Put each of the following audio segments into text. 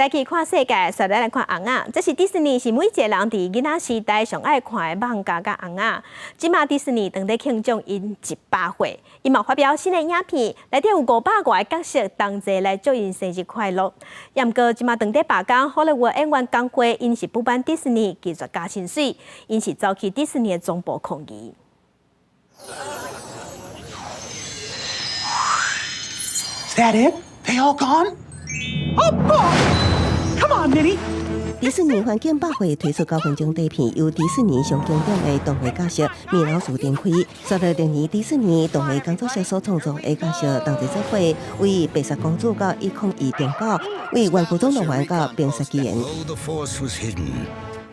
再去看世界，煞來來看尪仔。這是迪士尼，是每一个人佇囡仔時代上愛看的漫畫佮尪仔。這馬迪士尼當咧慶祝𪜶100歲，𪜶嘛發表新的影片，內底有500外个角色同齊來祝𪜶生日快樂。毋過這馬當咧罷工，好萊塢演員工會𪜶是不滿迪士尼拒絕加薪水，𪜶是走去迪士尼的總部抗議。 Is that it? They all gone? Oh boy! Come on, Minnie! 迪士尼環境百歲推出9分鐘短片，由迪士尼上經典的動畫角色米老鼠展開。煞來歷年迪士尼動畫工作室所創造的角色同齊做伙，為白雪公主到1019，為玩具總動員到冰雪奇緣。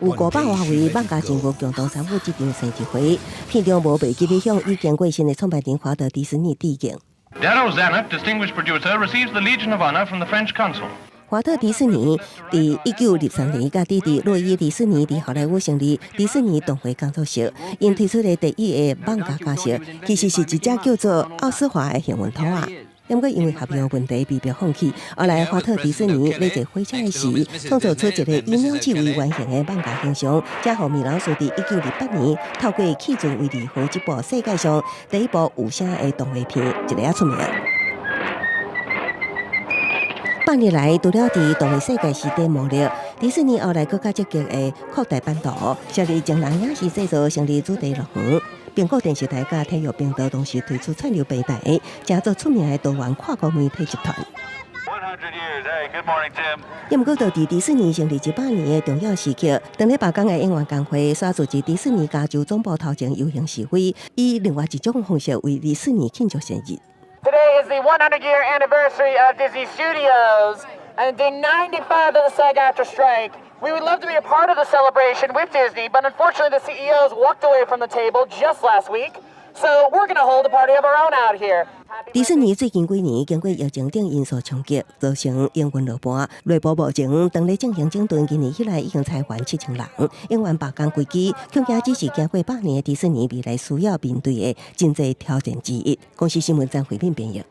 有500外位漫畫人物共同參與這場生日會，片中無袂記得向已經過身的創辦人華特迪士尼致敬。 Darryl Zanuck, distinguished producer, receives the Legion of Honor from the French consul. 華特迪士尼佇1963年，佮弟弟洛伊迪士尼佇好萊塢成立迪士尼動畫工作室，𪜶推出的第一个漫畫角色，其實是一隻叫做奧斯華的幸運兔仔。毋過因為合約問題被迫放棄。後來華特迪士尼咧坐火車的時，創造出一個以鳥鼠為原型的漫畫形象，才予米老鼠佇1928年透過氣船維利號這部世界上第一部有聲的動畫片，一下仔出名。百年來，除了佇動畫世界時代魔力，迪士尼後來閣較積極的擴大版圖，設立情人影視製作成立主題樂園。蘋果電視台佮體育頻道同時推出串流平台，成做出名的多元跨國媒體集團。也毋過，就佇迪士尼成立100年的重要時刻，當咧罷工的演員工會煞組織迪士尼加州總部頭前遊行示威，以另外一種方式為迪士尼慶祝生日。 Today is the 100 year anniversary of Disney Studios and day 95 of the SAG-AFTRA strike. We would love to be a part of the celebration with Disney, but unfortunately the CEOs walked away from the table just last week. So we're going to hold a party of our own out here. 迪士尼最近幾年經過疫情等因素衝擊，造成營運落盤。內部目前當咧進行整頓，今年以來已經裁員7000人，演員罷工危機，恐驚只是經過百年的迪士尼未來需要面對的真濟挑戰之一。公視新聞張惠敏編譯。